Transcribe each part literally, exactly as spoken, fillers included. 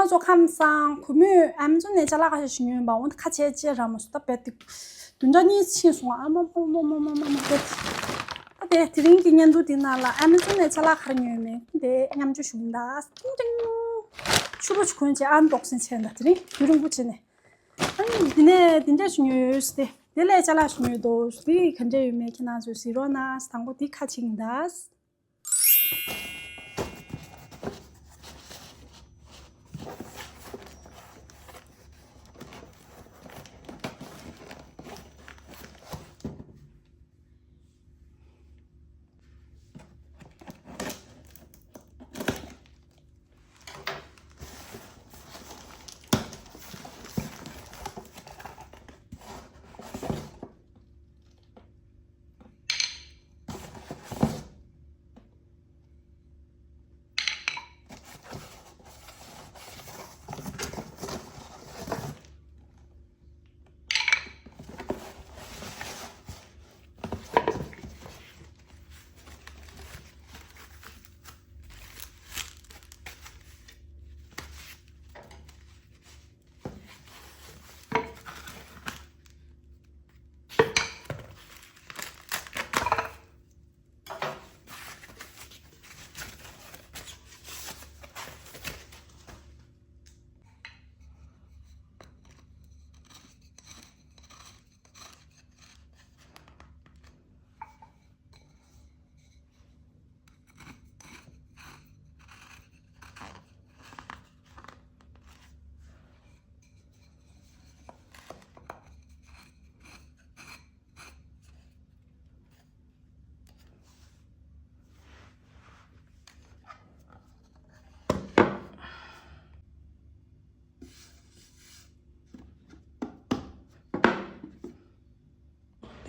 ང་ཚོ་ཁམས་སང་གུས་མོས་ཨེ་མ་ཛོན་ནས་ཅ་ལག་ཁ་ཤས་ཤིག་ཉོས་པ། འོ་ད་ཁ་ཕྱེ་ཅེས་རག་མ་སོང་། ད་རྦད་དེ་བདུན་ཕྲག་གཉིས་ཕྱིན་སོང་། ཨ་མ་མ་མ་མ་མ་མ་མ་རྦད་དེ། ད་དེ་དེ་རིང་གི་བརྙན་ཐུང་དེ་ནང་ལ་ཨེ་མ་ཛོན་ནས་ཅ་ལག་ག་རེ་ཉོས་མེད་དེ་མཉམ་སྤྱོད་ཞུ་གི་ཡིན་ད། ཏིང་ཏིང་། ཕྱུ་པ་ཅིག་གོན་བྱས་ཨ་མདོག་སེ་བྱས་ད། དེ་རིང་དུས་རིང་པོ་བྱས་ནས། ཨ་ནི་འདི་ནས་འདི་འདྲ་ཞིག་ཉོས་ཏེ། དེ་ལས་ཅ་ལག་ཞིག་ཉོས་འདུག། འདི་ག་འདྲ་ཡོད་མེད་ཁྱེད་རང་ཚོས་གཟིགས་རོགས་གནང་། དང་པོ་འདི་ཁ་ཕྱེ་གི་ཡིན་ད།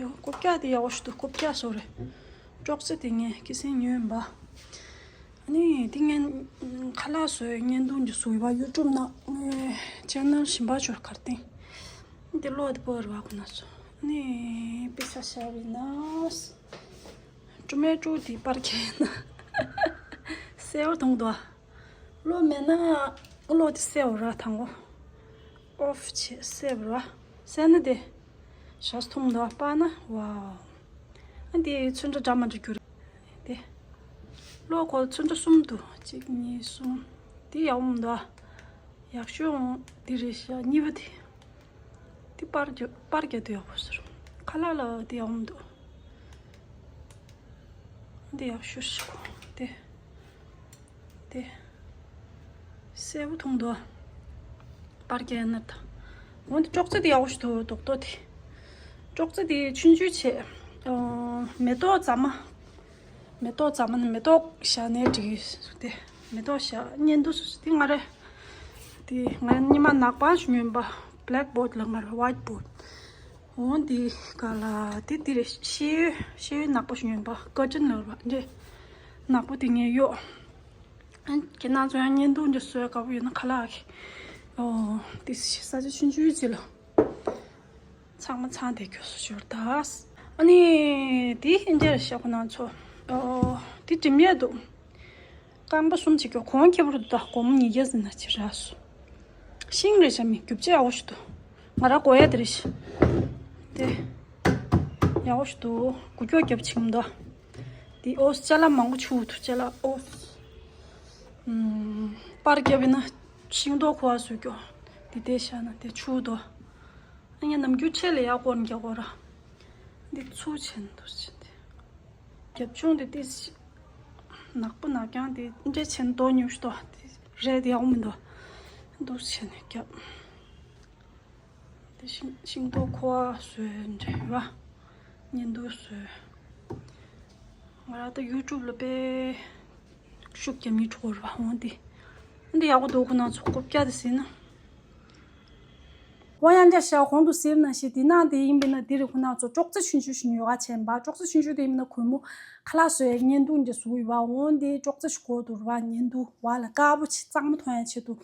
དེ་རྐུབ་བཀྱག་དེ་ཡག་པོ་ཞིག་འདུག། རྐུབ་བཀྱག་བཟོ་རེད། ཅོག་ཙེ་དེ་ངས་ཁ་སང་ཉོས་ཡིན་པ། ཨ་ནི་དེ་ངས་ཁ་ལག་བཟོས་བརྙན་ཐུང་ཅིག་བཟོས་པ། ཡུ་ཊུབ་ནང་ངའི་ཆེ་ནལ་ཞིམ་པ་ཆོར་གར་སྟེང་། དེ་ཀློག་དེ་པོ་རེད་པ། ཁོ་ན་ཚོ་ཨ་ནི་དཔེ་ཆ་བཞག་པ་ཡིན་ན། ཀྲུ་མེ་ཀྲུ་དེ་པར་རྒྱག་ན་གསལ་པོ་མཐོང་འདུག། གློག་མེད་ན་གློག་དེ་གསལ་པོ་ར། དང་པོ་ཨོཕ་བྱེད། གསལ་པོ་ར། གསལ་ན་དེ་ཞག་མཐོང་འདུག། པ་ན་ཝའོ། ཨ་འདི་ཚོན་ཁྲ་འདྲ་མ་འདྲ་གྱུར། དེ་གློག་ཁོ་ཚོན་ཁྲ་གསུམ་འདུག། གཅིག་གཉིས་གསུམ། དེ་ཡག་པོ་མི་འདུག། ཨ་ཡག་ཤོས་འོང་འདི་རེད་ཤག། གཉིས་པ་དེ། དེ་པར་རྒྱག་པར་རྒྱག་དུས་ཡག་པོ་ཟེར། ཁ་ལག་ལ་དེ་ཡག་པོ་མི་འདུག། འདི་ཡག་ཤོས་ཤིག་གོ། དེ་དེ་གསལ་པོ་མཐོང་འདུག། པར་རྒྱག་ན་ད། འོན་ཏེ་ཅོག་ཙེ་དེ་ཡག་པོ་ཞིག་འདུག། རྡོག་རྡོག་དེ། ཅོག་ཙེ་དེ་ཆུང་ཆུང་བྱས། ཨོ། མེ་ཏོག་རྫ་མ། མེ་ཏོག་རྫ་མ་ནི་མེ་ཏོག་བཞག་ནས་འགྲིག་གི་འདུག། དེ་མེ་ཏོག་བཞག། བརྙན་ཐུང་བཟོ་ས་དེ་ང་རེད། དེ་ང་སྔོན་མ་ནག་པང་ཞིག་ཉོས་པ། བྷེ་ལེག་བྷོར་ཌི་ལབ་ཀྱི་ཡོད་རེད། ཝའིཊ་བྷོར་ཌི། འོ་འདི་ག་ལ་དེ་འདི་རེད། ཤེལ་ཡོལ་ཤེལ་ཡོལ་ནག་པོ་ཞིག་ཉོས་པ། ཀར་ཊན་ལབ་རེད་པ། འདི་ནག་པོ་དེ་ངས་གཡོགས། ཨ་ཁྱེད་རང་ཚོ་ཡང་བརྙན་ཐུང་འདི་བཟོ་ཡ་དགའ་པོ་ཡོད་ན་ཁ་ལག་གི། ཨོ། འདི་ས་ཆ་ཆུང་ཆུང་ཅིག་ལ། ཚང་མ་ཚང་བསྡད་རྒྱུ་བཟོ་ཞོར་ད། ཨ་ནི་དེ་འདི་རེད་ཤག། ཁོ་ན་ཚོ། ཨོ། དེ་འགྲིམ་ཡས་འདུག། རྐང་པ་གསུམ་བྱེད་རྒྱུ། གོང་ཁེ་པོ་རེད་འདུག། སྒོར་མོ་ཉིས་བརྒྱ་ཙམ་ན་ཅིག་རག་སོང་། ཤིང་རེད་ཤག། མི་རྒྱུ་ཆ་ཡག་པོ་ཞིག་འདུག། ང་རང་དགོས་ཡ་དེ་རེད་ཤག། དེ་ཡག་པོ་ཞིག་འདུག། འགུལ་སྐྱོད་རྒྱབ་བྱེད་ཀྱི་མི་འདུག། དེ་ཨོ་ཅ་ལག་མང་པོ་ཆུ་འདུག། ཅ་ལག་ཨོ། ཨམ། པར་རྒྱབ་ཡིན་ན་ཤིང་ཏོག་ཁུ་བ་བཟོ་རྒྱུ། དེ་དེ་བཞག་ན་དེ་ཆུ་འདུག། ཨ་ནི་ནམ་རྒྱུན་ཆེད་ལས་ཡག་སྐོར་ནས་རྒྱག་དགོས་ར། འདི་ཚུར་ཕྱིན་འདུག་ཕྱིན་ཏེ། རྒྱབ་ལྗོངས་འདི་ཏིས་ནག་པོ་ནག་རྐྱང་དེ་འདྲས་བྱས་ནས་དོ་ཉུང་ཞིག་དོ་དེ་རེད་དེ་ཡག་པོ་མི་འདུག། འདུག་བྱས་ནས་རྒྱབ། དེ་ཤིང་ཤིང་ཏོག་ཁུ་བ་བཟོས་འདྲ་བ། བརྙན་ཐུང་བཟོས། ང་རང་ད་ཡུ་ཊུབ་ལ་དཔེ་ཤུགས་རྒྱབ་མི་འགྲོ་ར་འོང་དེ། འདི་ཡག་པོ་འདུག། ཁོ་ན་ཚོ་རྐུབ་བཀྱག་དེ་ཟིན་ན། ཝ་ཡང་འདྲ་ཤག། གོང་དུ་ཟེར་ནང་བཞིན་དེ་ནང་དེ་ཡིན་པས་ན་དེ་རེད། ཁོ་ན་ཚོ་ཅོག་ཙེ་ཆུང་ཆུང་ཞིག་ཉོ་ག་བྱས་པ། ཅོག་ཙེ་ཆུང་ཆུང་དེ་ཡིན་ན་གུས་མོ་ཁ་ལག་བཟོ་ཡའི་བརྙན་ཐུང་འདི་བཟོ་ཡི་བ། འོན་ཏེ་ཅོག་ཙེ་ཞིག་དགོས་འདུག་བ། བརྙན་ཐུང་བ་ལ་དཀར་པོ་ཆེ་གཙང་མ་མཐོང་ཡ་ཆེད་དུ།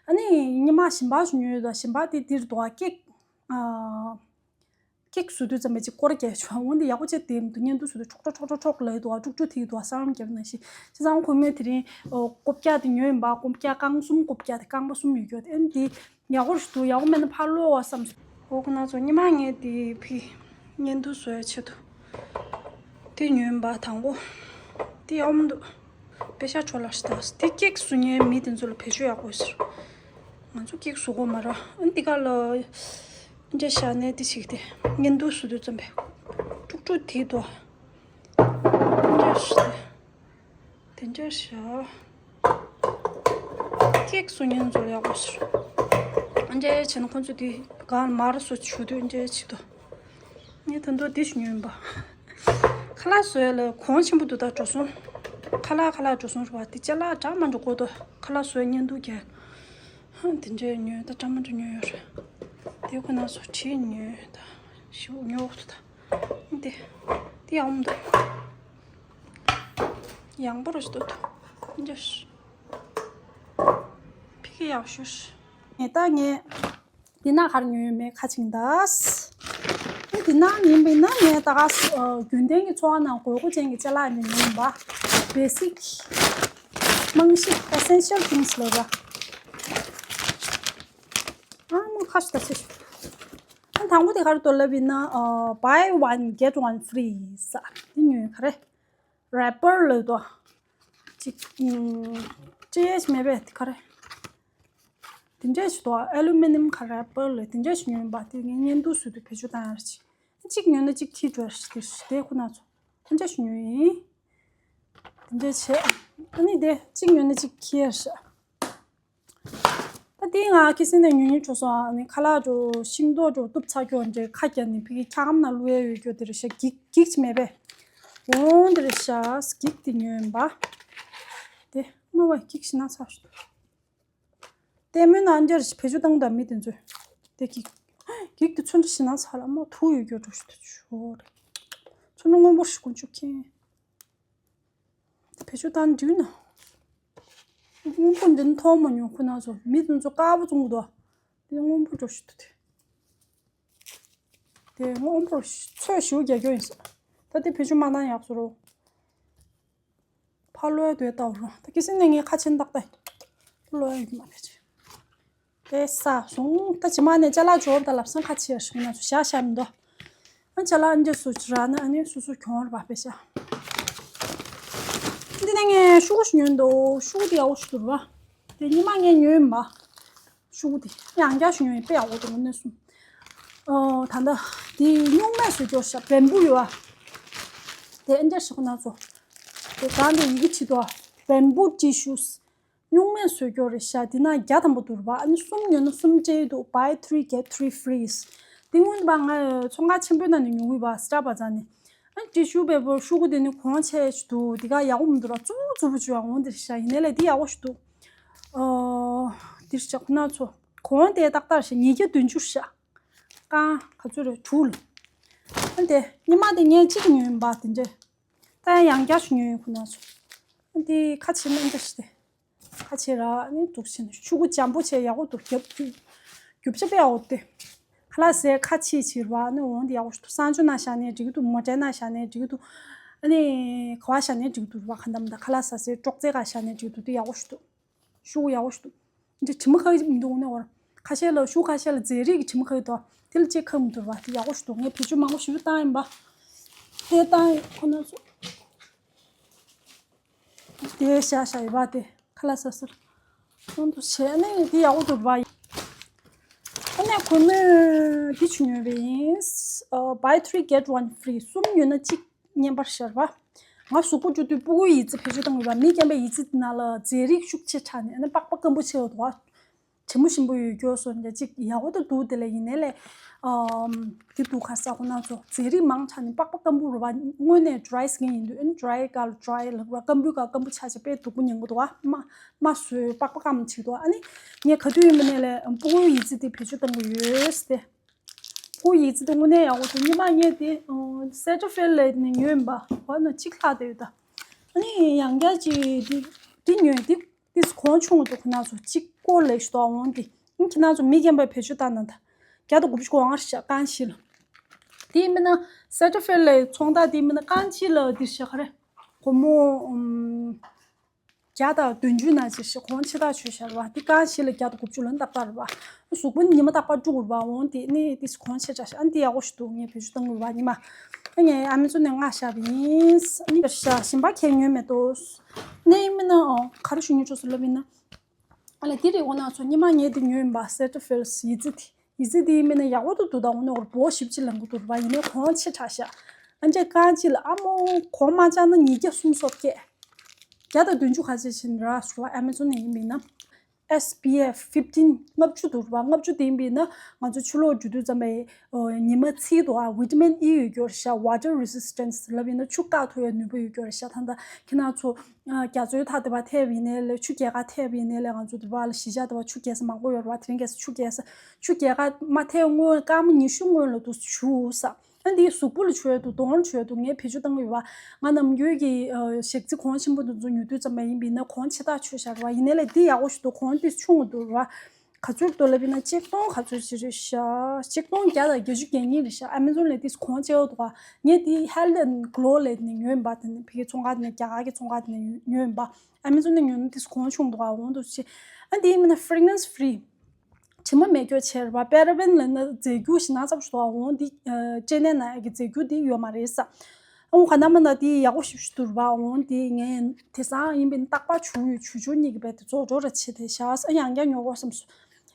ཨ་ནི་ཉི་མ་ཞིམ་པ་ཞིག་ཉོས་ཡོད་དོ། ཞིམ་པ་དེ་འདིར་འདུག་ཨ། ཀེག་ཨ། ཀེག་བཟོ་དུས་ཙམ་པ་ཅིག་སྐོར་རྒྱག་ཆོག་འོན་ཏེ་ཡག་པོ་བྱས་དེ་མི་འདུག་བརྙན་ཐུང་བཟོ་དུས་ཁྲོག་ཁྲོག་ཁྲོག་ཁྲོག་ཁྲོག་ལབ་འདུག་ཨ། དཀྲུག་དཀྲུག་དེ་འདུག་ཨ། བསམ་བློ་བརྒྱབ་ན་ཤི། བྱས་ཙང་ཁོ་མོས་དེ་རིང་ཨོ་རྐུབ་བཀྱག་དེ་ཉོས་ཡིན་པ། རྐུབ་བཀྱག་རྐང་གསུམ་རྐུབ་བཀྱག་དེ་རྐང་པ་གསུམ་ཡོད་རྒྱུ་དེ། ཨེམ་དེ་ཡག་པོ་རེད་འདུག་ཡག་པོ་མེད་ན་ཕར་སློག་བ་བསམ་སོང་། ཨོ་ཁོ་ན་ཚོ་ཉི་མ་ངས་དེ་ཕི་བརྙན་ཐུང་བཟོ་ཡ་ཆེད་དུ་དེ་ཉོས་ཡིན་པ། དང་པོ་དེ་ཡག་པོ་མི་འདུག་པེ་ཤ་ཆོ་ལ་ཤི་ད་དེ་ཀེག་བཟོ་མཁན་མི་དེ་ཚོ་ལ་བེད་སྤྱོད་ཡག་པོ་ཟེར། ང་ཚོ་ཀེག་བཟོ་གོ་མ་ར། ཨ་འདི་ག་ལ་འདྲེ་ཤ་ནས་དེ་ཞིག་དེ་བརྙན་ཐུང་བཟོ་དུས་ཙམ་པས་དཀྲུག་དཀྲུག་དེ་འདུག་འདྲེ་ཤ་དེ་དེ་འདྲ་ཤ་ཀེག་བཟོ་མཁན་ཚོ་ལ་ཡག་པོ་ཟེར། འདྲེ་བྱས་ན་ཁོང་ཚོ་དེ་གང་མར་སོ་ཆུ་དུས་འདྲེ་བྱེད་དོ། ངས་ད་དུང་དེ་ཞུ་ཉོན་པ། ཁ་ལག་བཟོ་ཡ་ལ་གོང་ཆེན་པོ་འདུག་ད་འགྲོ་སོང་། ཁ་ལག་ཁ་ལག་འགྲོ་སོང་རེད་པ། དེ་ཅ་ལག་འདྲ་མ་འདྲ་དགོས་དོ། ཁ་ལག་བཟོ་ཡ་བརྙན་ཐུང་རྒྱག་ཧ་དེ་འདྲས་ཉོས་ད་འདྲ་མ་འདྲ་ཉོས་ཡོད་རེད། དེ་ཁོ་ན་ཚོ་བྲིས་ཉོས་ད་ཞུ་ཉོ་འོག་ཏུ་ད། དེ་དེ་ཡག་མོ་འདུག་ཡང་པོ་རུ་ཞིག་འདུག་འདྲ་ཕི་ཁེ་ཡག་ཤོས་ངས་ད་ངས། འདི་ན་གར་ཉོས་ཡོད་མེད་ཁ་ཆིང་ད། འདི་ན་ཡིན་པས་ན་ངས་ད་ག་ཨ་རྒྱུན་ལྡན་གྱི་འཚོ་བ་ནང་དགོས་མཁོ་ཅན་གྱི་ཅ་ལག་ནི་ཉོས་ཡིན་པ། བེ་སིག་རྨང་གཞི་essential things ལབ་པ། ཨ་མ་ཁ་ཤི་ད་ཆེ་ཤོས། ཨ་དང་པོ་དེ་ག་རེ་འདུག་ལབ་ཡིན་ན། ཨ་buy one get one free ཟེར་འདི་ཉོས་ག་རེ། རེ་པར་ལབ་དོ། ཅིག་ཨུམ། ཅེས་མེད་པས་དེ་ག་རེ། དེ་འདྲས་ཞིག་དོ། ཨ་ལུ་མི་ནམ་ག་རེ་པར་ལབ་དེ་འདྲས་ཞིག་ཉོས་པ་དེ་ངས་བརྙན་ཐུང་བཟོ་དུས་བེད་སྤྱོད་བཏང་ཡ་རེད། ཅིག་ཉོས་ན་ཅིག་ཁྱི་འགྲོ་ཡ་རེད་དེ་ཁོ་ན་ཚོ། དེ་འདྲས་ཞིག་ཉོས་ཡིན། དེ་འདྲས་བྱས། ཨ་ནི་དེ་ཅིག་ཉོས་ན་ཅིག་ཁྱི་ཡ་རེད། ད་དེ་ང་ཁི་སི་ནས་ཉུང་ཉུང་བྱུང་སོང་། ཨ་ནི་ཁ་ལག་འགྲོ་ཤིང་ཏོག་འགྲོ་གཏུབ་ཚ་སྐྱོ་འདྲེ་ཁ་རྒྱ་ནི་ཕི་གི་ཁྱག་ཨམ་ན་བླུག་ཡས་ཡོད་རྒྱུ་དེ་རེད་ཤག་འགྱིག་འགྱིག་ཅིག་མེད་པས། འོང་དེ་རེད་ཤག་འགྱིག་དེ་ཉོས་ཡིན་པ། དེ་མ་བ་འགྱིག་ཞིག་ན་ཚ་ཞུ། ལྟད་མོའི་ནང་འདྲ་བེད་སྤྱོད་བཏང་དང་མི་དེ་ཚོས། དེ་འགྱིག་འགྱིག་དེ་ཚོན་ཁྲ་ཞིག་ན་ཚ་ལ་མ་ཐུག་ཡོད་རྒྱུ་འགྲོ་ཞུ་དེ་ཆོ་རེད། ཚོན་ཁྲ་སྔོན་པོ་ཞིག་ཀུན་ཆུ་ཁྱེན། བེད་སྤྱོད་བཏང་འདུག་ན། སྔོན་པོ་འདི་ནི་མཐོང་མ་མྱོང་ཁོ་ན་ཚོ་མི་དེ་ཚོ་དཀར་པོ་བཙོང་གི་འདུག་དེ་སྔོན་པོ་འགྲོ་ཞིག་ཏུ་དེ། དེ་སྔོན་པོ་ཚོས་ཞུ་རྒྱག་རྒྱུ་ཡིན་ས། ད་དེ་བེད་སྤྱོད་མ་བཏང་ཡག་བཟོ་རོ། ཕར་ལོས་དུ་ལྟ་བུ་རོ། ད་ཁི་སི་ནས་ངས་ཁ་ཆེན་ཏག་ཏག་ལོས་ཡོད་མ་རེད། དེ་ས་སོང་ད་ཇི་མ་ནས་ཅ་ལག་འབྱོར་ད་ལབ་སང་ཁ་ཆེ་ཞིག་ན་ཚོ་ཤ་ཤ་མི་འདུག་ཨ་ཅ་ལག་འདི་སུ་ཅི་ར་ནི་ཨ་ནི་སུ་སུ་གྱོང་ར་བ་པེ་ཤ། འདི་ནས་ངས་ཤུ་གུ་ཞིག་ཉོས་འདུག་ཤུ་གུ་དེ་ཡག་པོ་ཞིག་འདུག་ར། དེ་ཉི་མ་ངས་ཉོས་ཡིན་པ། ཤུ་གུ་དེ་ཡང་བསྐྱར་ཞིག་ཉོས་ཡིན་དཔེ་ཡག་པོ་འདུག་ངོ་ནས་སུ། ཨོ་ད་ལྟ་དེ་སྨྱུག་མས་བཟོས་སྐྱོར་ཤ་བེམ་བུ་ཡོད་ཨ། དེ་ཨ་ཅག་ཞིག་ཁོ་ན་ཚོ། དེ་གང་དེ་ཡི་གེ་བྲིས་འདུག་ཨ། བེམ་བུ་ཊི་ཤུ། སྨྱུག་མས་བཟོས་སྐྱོར་རེད་ཤག་འདི་ན་བརྒྱ་ཐམ་པ་འདུག་ར་བ། ཨ་ནི་གསུམ་ཉོས་ན་གསུམ་སྤྲད་འདུག buy three get three free། འདི་སྔོན་པ་ང་ཚོང་ཁང་ཆེན་པོའི་ནང་ནས་ཉོ་གི་བ་སི་ཊར་བ་ཛར་ནས། ཨ་ནི་ཊི་ཤུ་པེ་པར་ཤུ་གུ་དེ་ནི་གོང་ཆེ་ཞིག་འདུག་འདི་ག་ཡག་པོ་མི་འདུག་ར། རྩུབ་རྩུབ་པོ་བྱུང་ཡ་འོང་འདིར་ཤག་ཡིན་ནའི་ལས་འདི་ཡག་པོ་ཞིག་འདུག་ཨོ། འདིར་ཤག་ཁོ་ན་ཚོ་གོང་དེ་ཏག་ཏག་ཤག་ཉིས་བརྒྱ་བདུན་ཅུ་ཤག་རྐང་ག་ཚོད་རེད་དྲུག་ལ། ཨ་ནི་དེ་ཉི་མ་དེ་ངས་གཅིག་ཉོས་ཡིན་པ་དེ་འདྲས། ད་ཡང་བསྐྱར་ཞིག་ཉོས་ཡིན་ཁོ་ན་ཚོ། ཨ་ནི་དེ་ཁ་ཆེ་ན་འདྲ་ཞིག་དེ། ཁ་ཆེ་ར་ནི་འདུག་ཕྱིན་ཤུ་གུ་འཇམ་པོ་བྱས་ཡག་པོ་འདུག་རྒྱབ་རྒྱུ་རྒྱུ་ཆ་དཔེ་ཡག་པོ་སྟེ། ཁ་ལག་ཟས་ཁ་ཆེ་ཆེ་ར་ནི་འོང་དེ་ཡག་པོ་ཞིག་འདུག་གསང་སྤྱོད་ནང་བཞག་ནས་འགྲིག་གི་འདུག་མོ་ཊའི་ནང་བཞག་ནས་འགྲིག་གི་འདུག་ཨ་ནི་ག་བ་བཞག་ནས་འགྲིག་གི་འདུག་ར། ག་འདམ་ད་ཁ་ལག་ཟ་སའི་ཀྲོག་ཙེ་ག་བཞག་ནས་འགྲིག་གི་འདུག་དེ་ཡག་པོ་ཞིག་འདུག་ཤུ་གུ་ཡག་པོ་ཞིག་འདུག་འདི་དྲི་མ་ཁ་མི་འདུག་ནས་བར་ཁ་ཤས་ལ་ཤུ་གུ་ཁ་ཤས་ལ་རྫས་རིགས་ཀྱི་དྲི་མ་ཁ་འདུག་དེ་ལ་ཅིག་ཁ་མི་འདུག་ར། དེ་ཡག་པོ་ཞིག་འདུག་ངས་བེད་སྤྱོད་མང་པོ་ཞིག་བཏང་ཡིན་པ། དེ་བཏང་ཡིན་ཁོ་ན་ཚོ། དེ་ཤ་ཤ་ཡོད་པ་དེ་ཁ་ལག་ཟ་ཟེར། ཁོང་དུ་བྱས་ནས་དེ་ཡག་པོ་འདུག་པ། ཨ་ནས་ཁོ་མོས་དེ་ཆུ་ཉོས་པ་ཡིན། ཨ་buy three get one free གསུམ་ཉོས་ན་གཅིག་བརྙན་པར་ཤར་བ། ང་གཟུགས་པོ་བཅུ་དུས་ཕྲུ་གུའི་ཡི་ཙི་བེད་སྤྱོད་བཏང་དགོས་པ། མི་རྒན་པའི་ཡི་ཙི་དེ་ནང་ལ་རྫས་རིགས་ཤུགས་ཆེ་ཆགས་ནས་ཨ་ནི་པགས་པ་སྐམ་པོ་ཆེ་བ་འདུག་བ། ཞིམ་པོ་ཞིམ་པོ་ཡོད་རྒྱུ་སོ་འདྲ་ཅིག་ཡག་པོ་ད་འདུག་དེ་ལ་ཡིན་ནའི་ལས། ཨམ། དེ་འདུག་ག་ས་ཁོ་ན་ཚོ་རྫས་རིགས་མང་ཆགས་ནས་པགས་པ་སྐམ་པོ་རུ་བ་དངོས་གནས་dry skin ཡིན་དུས་ཨ་ནི་dry ག་ལ་dry ལབ་ར། སྐམ་པོའི་ག་སྐམ་པོ་ཆགས་ཆགས་དཔེ་སྡུག་པོ་ཉེན་པོ་འདུག་བ། མ་མ་བཟོས་པགས་པ་སྐམ་བྱེད་འདུག་ཨ་ནི་ངས་ག་དུས་ཡིན་པ་ནའི་ལས་ཕྲུ་གུའི་ཡི་ཙི་དེ་བེད་སྤྱོད་གཏང་གི་ཡོད་ཟེར་ཏེ། ཕྲུ་གུའི་ཡི་ཙི་དེ་དངོས་གནས་ཡག་པོ་འདུག་ཉི་མ་ངས་དེ་Cetaphil ལས་ནས་ཉོས་ཡིན་པ་བ་ན་གཅིག་ལྷག་དེ་ཡོད་ད། ཨ་ནི་ཡང་བསྐྱར་ཅིག་དེ་དེ་ཉོས་དེ། ཏིས་གོང་ཆུང་འདུག་ཁོ་ན་ཚོ་གཅིག་སྐོར་ལས་ཞུ་དོ་འོང་དེ། ཨིན་ཁྱེད་ན་ཚོ་མི་རྒན་པའི་བེད་སྤྱོད་བཏང་ན་ད། བརྒྱ་དང་དགུ་བཅུ་གོ་ལྔ་ཞག་རྐང་བཞི་ལ། དེ་མིན་ན་སེ་ཊ་ཧྥིལ་ལའི་ཚོང་རྟགས་དེ་མིན་ན་རྐང་གཅིག་ལ་འདི་ཤ་ཁ་རེ་སྒོར་མོ་ཨམ། བརྒྱ་དང་བདུན་ཅུ་ན་ཅིག་ཤི་གོང་ཆེ་ཐག་ཆོད་ཤར་བ་འདི་རྐང་གཅིག་ལ་བརྒྱ་དང་དགུ་བཅུ་ལོན་རྟག་པར་བ། གཟུགས་པོ་ཉི་མ་རྟག་པར་བཀྲུ་དགོས་པ་འོང་དེ་ནི་དེ་གོང་ཆེ་དྲག་ཤག་ཨ་འདི་ཡག་པོ་ཞིག་འདུག་ངས་བེད་སྤྱོད་གཏང་དགོས་པ་ཉི་མ། ཨ་ངས་ཨ་མེ་ཛོན་ནས་མངགས་བཞག་པ་ཡིན། ཨ་ནི་ཤ་ཞིམ་པ་ཁྱེད་ཉོས་མེད་དོ། ནས་ཡིན་མིན་ན་ཨོ་ག་རེ་ཞུ་ཉོ་ཆོག་སུ་ལབ་ཡིན་ན། ཨ་ལ་དེ་རེད་འོ་ན་ཚོ་ཉི་མ་ངས་དེ་ཉོས་ཡིན་པ་སེ་ཊ་ཧྥིལ་ཡི་ཙི་དེ། ཡི་ཙི་དེ་ཡིན་མིན་ན་ཡག་པོ་འདུག་འདུག་ད་འོ་ན་འོར་བོ་ཞིབ་ཅི་ལང་གི་འདུག་ར་ཡིན་ནའི་གོང་ཆེ་དྲག་ཤག་ཨ་འཇའ་རྐང་གཅིག་ལ་ཨ་མོ་གོང་མ་ཅག་ན་ཉིས་བརྒྱ་སུམ་སོ་བརྒྱད། བརྒྱ་དང་བདུན་ཅུ་ག་ཚད་ཕྱིན་ར་སུ་ཨ་མེ་ཛོན་ནས་ཡིན་པས་ན། S P F fifteen ལྔ་བཅུ་འདུག་ར་ལྔ་བཅུ་དེ་ཡིན་པས་ན་ང་ཚོ་ཕྱི་ལོགས་འགྲོ་དུས་ཙམ་པའི་ཉི་མ་ཚིག་འདུག་ཨ་ཝི་ཊ་མིན་ཨི་ཡོད་རྒྱུ་རེད་ཤག water resistance ལབ་ཡིན་ན་ཆུ་བཀག་ཐུབ་ཡ་ནུས་པ་ཡོད་རྒྱུ་རེད་ཤག་ད་ལྟ་ཁྱེད་རང་ཚོ་རྒྱ་མཚོའི་མཐའ་དེ་བ་ཐེབས་ཡིན་ནའི་ལས་ཆུ་རྒྱལ་ཁ་ཐེབས་ཡིན་ནའི་ལས་ང་ཚོ་དེ་བ་ལ་གཞིས་ཆགས་དེ་བ་ཆུ་རྒྱལ་ས་མང་པོ་ཡོད་རེད་བ། དེ་རིང་རྒྱལ་ས་ཆུ་རྒྱལ་ས་ཆུ་རྒྱལ་ཁ་མ་ཐེབས་སྔོན་སྐར་མ་ཉི་ཤུ་སྔོན་ལ་དུ་ཆུ་ས། ཨ་འདི་གཟུགས་པོ་ལ་བྱོས་འདུག་གདོང་ལ་བྱོས་འདུག་ངས་བེད་སྤྱོད་བཏང་གི་ཡོད་བ། ང་ནམ་རྒྱུན་གྱི་ཞག་ཚི་གོང་ཆེན་པོ་འདི་ཚོ་ཉོ་དུས་ཙམ་པ་ཡིན་པས་ན་གོང་ཆེ་ཐག་ཆོད་ཤར་བ་ཡིན་ནའི་ལས་འདི་ཡག་པོ་ཞིག་འདུག་གོང་འདི་ཆུང་ངུ་འདུག་ར། ག་ཚོད་འདུག་ལབ་ཡིན་ན་ཆིག་སྟོང་ག་ཚོད་ཅིག་རེད་ཤག་ཆིག་སྟོང་བརྒྱ་དང་བརྒྱད་ཅུ་གྱ་གཉིས་རེད་ཤག་ཨ་མེ་ཛོན་ལས་ཏིས་གོང་ཆེ་བ་འདུག་ག་ངས་ཏི་Health and Glow ལས་ནས་ཉོས་ཡིན་པ། དེ་ནས་ཕ་གི་ཚོང་ཁང་དེ་ནས་རྒྱ་གར་གྱི་ཚོང་ཁང་དེ་ནས་ཉོས་ཡིན་པ། ཨ་མེ་ཛོན་ནས་ཉོས་ན་ཏིས་གོང་ཆུང་འདུག་ག་འོང་འདུག་ཆེ། ཨ་འདི་ཡིན་མིན་ན་fragrance free དྲི་མ་མེད་སྐྱོ་ཆེ་རེད་པ། པེ་ར་བེན་ལབ་ན་རྫས་འགྱུར་ཞིག་ན་ཚ་པོ་ཞིག་འདུག་ག་འོང་འདི་ལྕེ་ནད་ན་ཡ་གི་རྫས་འགྱུར་འདི་ཡོད་མ་རེད་ས། ཨོ་ག་ན་མ་ན་དེ་ཡག་པོ་ཞིག་ཞུ་ཐུབ་པ་འོང་དེ་ངས་དེ་སང་ཡིན་པའི་རྟག་པར་བྱུག་ཡོད་བྱུག་བྱུག་གཉིས་ཀྱི་བེད་དེ་རྫོགས་འགྲོ་ར་ཆེ་དེ་ཤ་ས་ཡང་བསྐྱར་ཉོ་དགོས་བསམ་སོང་།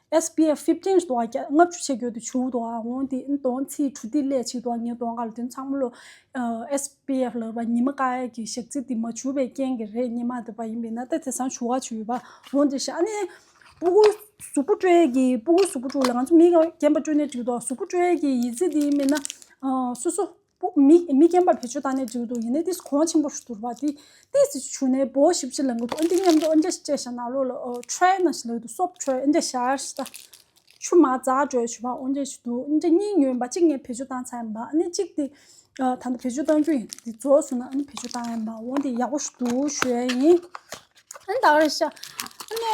S P F fifteen ཞིག་འདུག་ག་ལྔ་བཅུ་ཆེ་གྱོད་དུ་བྱུག་འདུག་ག་འོང་དེ་གདོང་ཚིག་གྲུ་དེ་ལས་ཆིག་འདུག་ག་ངའི་གདོང་ཁ་ལ་དོན་ཚང་མ་ལོ་S P F ལབ་པ་ཉི་མ་ཀ་ཡ་གི་ཞག་ཚི་དེ་མ་བྱུག་པའི་རྐྱེན་གྱིས་རེད། ཉི་མ་དེ་པ་ཡིན་པས་ན་ད་དེ་སང་བྱུག་ག་བྱུག་ཡོད་པ་འོང་དེ་ཤ་ཨ་ནི། སྤུ་གུ་གཟུགས་པོ་བཀྲུ་ཡས་ཀྱི་སྤུ་གུ་གཟུགས་པོ་བཀྲུ་ལ་ང་ཚོ་མི་རྒན་པ་བཀྲུ་ནས་འགྲིག་འདུག་གཟུགས་པོ་བཀྲུ་ཡས་ཀྱི་ཡི་ཙི་དེ་ཡིན་པས་ན་སོ་སོ། པུ་མི་མི་རྒན་པར་བེད་སྤྱོད་བཏང་ནས་འགྲིག་འདུག་ཡིན་ནའི་ཏིས་གོང་ཆེན་པོ་ཞིག་འདུག་པ། ཏི་ཏིས་ཞིག་བྱུག་ནས་བོ་ཞིབ་ཅིག་ལེན་གི་འདུག་ཨ་འདི་མཉམ་དུ་ཨ་འདྲ་ཞིག་བཅད་བཞག་ནང་ལོགས་ལ་ཨོ་ཁྲོད་ན་ཞིག་ལབ་འདུག་སོབ་ཁྲོད་ཨ་འདྲ་བཞག་ཞིག་ད་ཆུ་མ་འཛག་འགྲོ་ཞུ་བ་ཨོ་འདྲ་ཞིག་འདུག་ཨ་འདྲ་གཉིས་ཉོས་ཡིན་པ། གཅིག་ངས་བེད་སྤྱོད་བཏང་ཚར་ཡིན་པ། ཨ་ནི་གཅིག་དེ་ད་ལྟ་བེད་སྤྱོད་བཏང་རྒྱུ་ཡིན། དེ་རྫོགས་སོང་ན་ཨ་ནི་བེད་སྤྱོད་བཏང་ཡིན་པ། འོ་འདི་ཡག་པོ་ཞིག་འདུག་ཞུ་ཡ་ཡིན། ཨ་ནི་ད་ག་རེ་ཤ་ཨ་ནི་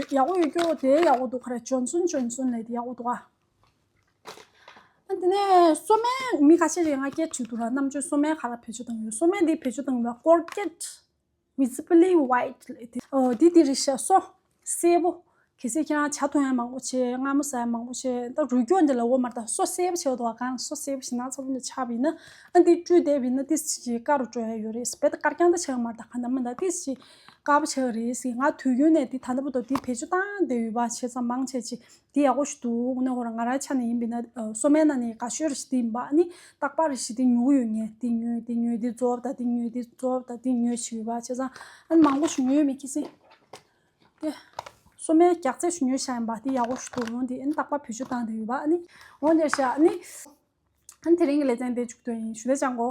ཡག་པོ་ཡོད་སྐྱོ་དེ་ཡག་པོ་འདུག་ག་རེ་ཇོན་སོན་ཇོན་སོན་ལས་དེ་ཡག་པོ་འདུག་ཨ། ཨ་དེ་ནས་སོ་སྨན་མི་ཁ་ཤས་ཀྱིས་ང་སྐད་དྲིས་འདུག་ར། རྣམ་དཔྱོད་སོ་སྨན་ག་རེ་བེད་སྤྱོད་བཏང་ཡོད། སོ་སྨན་འདི་བེད་སྤྱོད་བཏང་ཡོད་པ་Colgate Visibly White ལབ་དེ། ཨོ་འདི་འདི་རེད་ཤག་སོ་སེར་པོ། གལ་སྲིད་ཁྱེད་རང་ཇ་འཐུང་ཡ་མང་པོ་བྱས་མངར་མོ་ཟ་ཡ་མང་པོ་བྱས་ད་རུས་སྐྱོགས་འདི་ལ་འོ་མར་ད་སོ་སེར་པོ་བྱས་འདུག་ག་གང་སོ་སེར་པོ་ཞིག་ན་ཚ་པོ་འདི་ཆགས་པ་ཡིན་ན་ཨ་འདི་བཀྲུས་བསྡད་པ་ཡིན་ན་ཏིས་ཅིག་དཀར་རུ་འགྲོ་ཡ་ཡོད་རེད། རྦད་དེ་དཀར་རྐྱང་ད་ཆགས་མ་རེད། ད་ག་ན་མ་ད་ཏིས་ཅིག་དཀར་པོ་ཆགས་རེད་ཟེར། ང་དུས་རྒྱུན་ནས་འདི་ད་ལྟ་བར་དུ་འདི་བེད་སྤྱོད་བཏང་བསྡད་ཡོད་པ་བྱས་ཙང་མང་ཆེ་ཅིག་འདི་ཡག་པོ་ཞིག་འདུག་དངོས་གནས་ཁོ་རང་ང་རང་ཆ་ནས་ཡིན་པས་ན་ཨ་སོ་སྨན་ནང་ནས་དགའ་ཤོས་རེད་ཞིག་འདི་ཡིན་པ། ཨ་ནི་རྟག་པར་རེ་ཞིག་འདི་ཉོ་གི་ཡོད། ངས་འདི་ཉོས་འདི་ཉོས་འདི་རྫོགས་ད་འདི་ཉོས་འདི་རྫོགས་ད་འདི་ཉོས་ཞིག་ཡོད་པ་བྱས་ཙང་ཨ་ནི་མང་པོ་ཞིག་ཉོས་ཡོད་མེད་ཁྱི་སེ། དེ་སོ་སྨན་རྒྱག་རྩེ་ཞིག་ཉོས་བཞག་ཡིན་པ། འདི་ཡག་པོ་ཞིག་འདུག་འོང་འདི་ཨ་ནི་རྟག་པར་བེད་སྤྱོད་བཏང་བསྡད་ཡོད་པ། ཨ་ནི་འོང་འདི་བཞག་ཨ་ནི་ཨ་ནི་དེ་རིང་གི་ལེ་ཚན་འདི་མཇུག་སྡོད་ཡིན། ཞུ་ལེ་ཅང་གོ།